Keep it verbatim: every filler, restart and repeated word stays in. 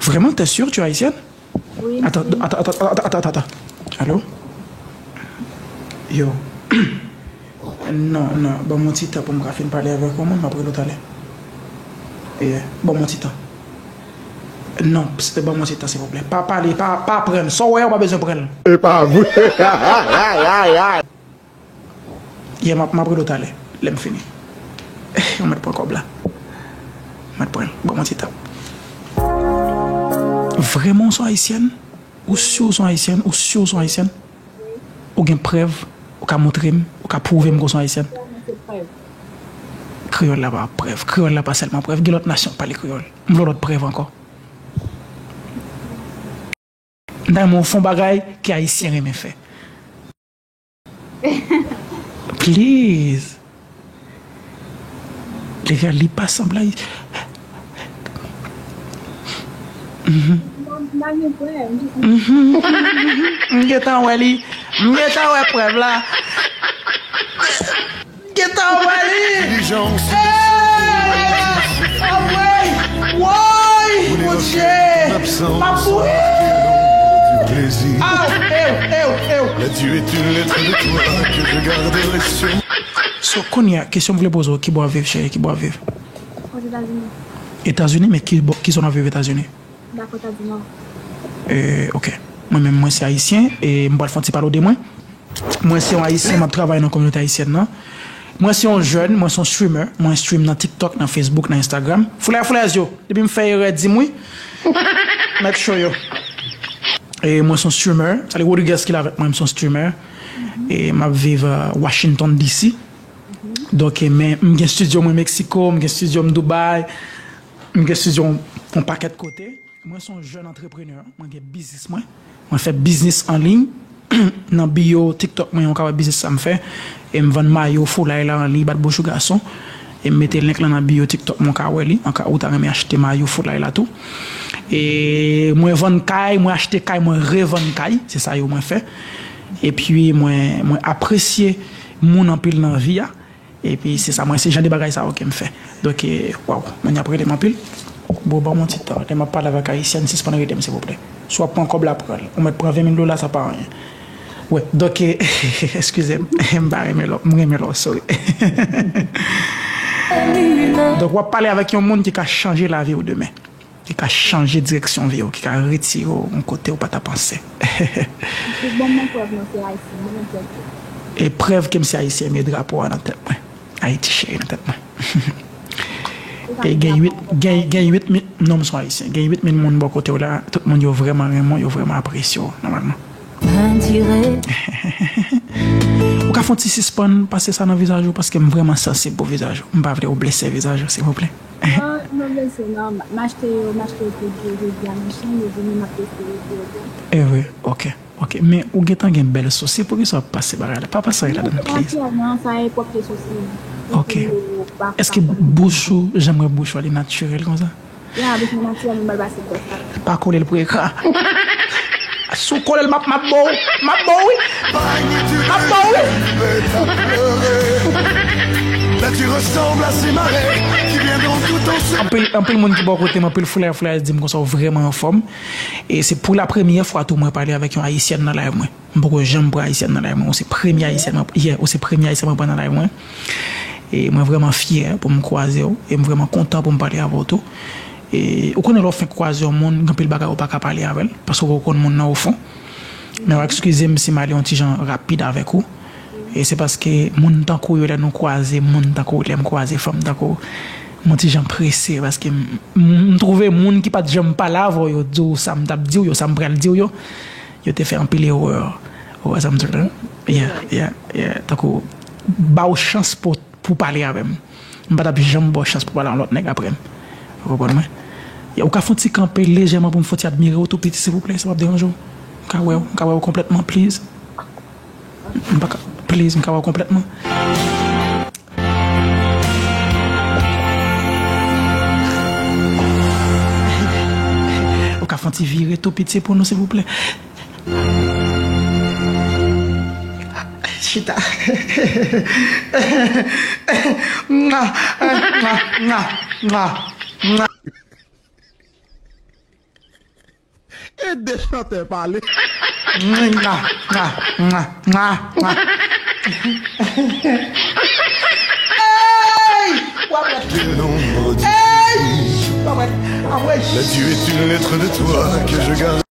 Vraiment, t'es sûr, tu es haïtienne? Oui, attends, attends, attends, attends, attends, attends. Allô? Yo. Non, non, ban m yon ti tan pou m ka fin pale avèk yon moun, m ap rele w talè. Yeah, ban m yon ti tan. Non, ban m yon ti tan, silvouplè. Pa pale, pa, pa pran l. Sa w wè a, ou pa bezwen pran l. E pa vre. Yeah, m ap, m ap rele w talè, lè m fini. Ou mèt pran kòb la. Ou mèt pran l. Ban m yon ti tan. Vrèman, ou se yon ayisyèn? Ou si w se yon ayisyèn? Ou si w se yon ayisyèn? Ou gen prèv? Ou ka montre m? Ou ka pwouve m ke w se yon ayisyèn? Kreyòl la pa prèv. Kreyòl la pa sèlman prèv. Gen lòt nasyon k pale kreyòl. M vle lòt prèv ankò. M ta renmen w fè yon bagay ke ayisyen renmen fè. Please. Legal, li pa sanble. Mhm. M gentan wè li. M gentan wè prèv la. Gentan wè li. Hey! Anmwey! Woy! Bondye! M ap mouri! Aw! Ew! Ew! Ew! So, kounye a, kesyon m vle poze w, kibò w ap viv, cheri, kibò w ap viv? Ozetazini. Etazini, men ki bò, ki zòn w ap viv Etazini? Dakota di Nò. Eh, ok. Mwen menm, mwen se ayisyen, e m pral fè yon ti pale w de mwen. Mwen se yon ayisyen, m ap travay nan kominote ayisyèn nan. Mwen se yon jèn, mwen se yon streamer, mwen stream nan TikTok, nan Facebook, nan Instagram. Foulay, foulay yo, depi m fè erè, di m wi. Make sure yo. E mwen se yon streamer, sa li Rodriguez ki la avèk mwen, m se yon streamer. E m ap viv, euh, Washington D C. Donk, e, men, m gen studio mwen Mexico, m gen studio m Dubai, m gen studio yon pakèt kote. Mwen se yon jèn antreprenè, mwen gen biznis mwen. Mwen fè biznis an liy. Nan bio TikTok mwen, ou ka wè biznis sa m fè. E m vann mayo foulay la an liy, bat bouch gason. E m mete link lan nan bio TikTok mwen, ou ka wè li. An ka, ou ta renmen achte mayo foulay la tou. E mwen vann kay, mwen achte kay, mwen revann kay. Se sa yo mwen fè. Epi mwen, mwen apresye moun anpil nan vi a. Epi se sa mwen, se jan de bagay sa yo ke m fè. Donk, e, waw, moun y ap rele m anpil. Bon, ban m yon ti tan. Lè m ap pale avèk ayisyèn, sispann rele m, silvouplè. Si w ap pran kòb la, pran l. Ou mèt pran ven mil dola, sa pa anyen. Wi, donk, e, eskize m, m pa renmen lè w, m renmen lè w souri. Donk, w ap pale avèk yon moun ki ka chanje lavi w demen. Ki ka chanje direksyon vi w, ki ka retire w yon kote w pa ta panse. Pou bon mwen, prèv mwen se ayisyen, mwen menm prèv yo. E prèv ke m se ayisyen, men drapo a nan tèt mwen. Ayiti cheri nan tèt mwen. E gen uit, gen, gen uit mil, non, m se yon ayisyen. Gen uit mil moun bò kote w la, tout moun yo vrèman renmen w, yo vrèman apresye w, nòmalman. Ou ka fè yon ti sispann pase sa nan vizaj ou, paske m vrèman sansib pou vizaj ou. M pa vle ou blese vizaj ou, silvouplè. Non, m pa blese, non. M achte yo, m achte yo pou jodi a nan Chèn, yo vini, m ap teste yo pou yo byen. E vre, ok, ok. Men ou gentan gen bèl sousi, poukisa w ap pase bagay la? Pa pase anyen ladan, please. Non, se pa natirèl, non, sa e pwòpte sousi m. Ok. Èske bouch ou, jan m wè bouch ou a, li natirèl konsa? Ya, bouch mwen natirèl, mwen ba l pase bwòs la. Pa kole l pou ekran. Si w kole l, m ap, m ap ba w, m ap ba w wi. M ap ba w wi. Anpil, anpil moun ki bò kote m, anpil foulay, foulay di m konsa w vrèman anfòm. E se pou la premyè fwa tou mwen pale avèk yon ayisyèn nan live mwen. M poko janm pran ayisyèn nan live mwen. Ou se premye ayisyèn mwen, yeah, ou se premye ayisyèn mwen pran nan live mwen. E mwen vrèman fyè pou m kwaze w. E m vrèman kontan pou m pale avè w tou. E ou konnen lè w fenk kwaze yon moun, gen anpil bagay ou pa ka pale avè l, paske ou poko konn moun nan o fon. Men w eskize m si m ale yon ti jan rapid avèk ou. E se paske moun tankou w yo, lè nou kwaze, moun tankou w, lè m kwaze fanm tankou w, m yon ti jan prese, paske m, m, m twouve moun ki pa t janm pale avè w yo di w sa m t ap di w yo, sa m pral di w yo. Yo te fè anpil erè. Ou wè sa m di w la? Yeah, yeah, yeah. Tankou, ba w chans pou, pou pale avè m. M pa t ap janm ba w chans pou pale a yon lòt nèg apre m. Ou konprann mwen? Yeah, ou ka fè yon ti kanpe lejèman pou m fè yon ti admire w tou piti, silvouplè, si sa p ap deranje w. M ka wè w, m ka wè w konplètman, please. M pa ka, please, m ka wè w konplètman. Ou ka fè yon ti vire tou piti pou nou, silvouplè? Chita. Mwa, mwa, mwa, mwa, mwa. Ede chantè pale. Mwa, mwa, mwa, mwa, mwa. Hey! W ap wè. Hey! W ap wè. Ah ouais. L'adieu est une lettre de toi que je garde.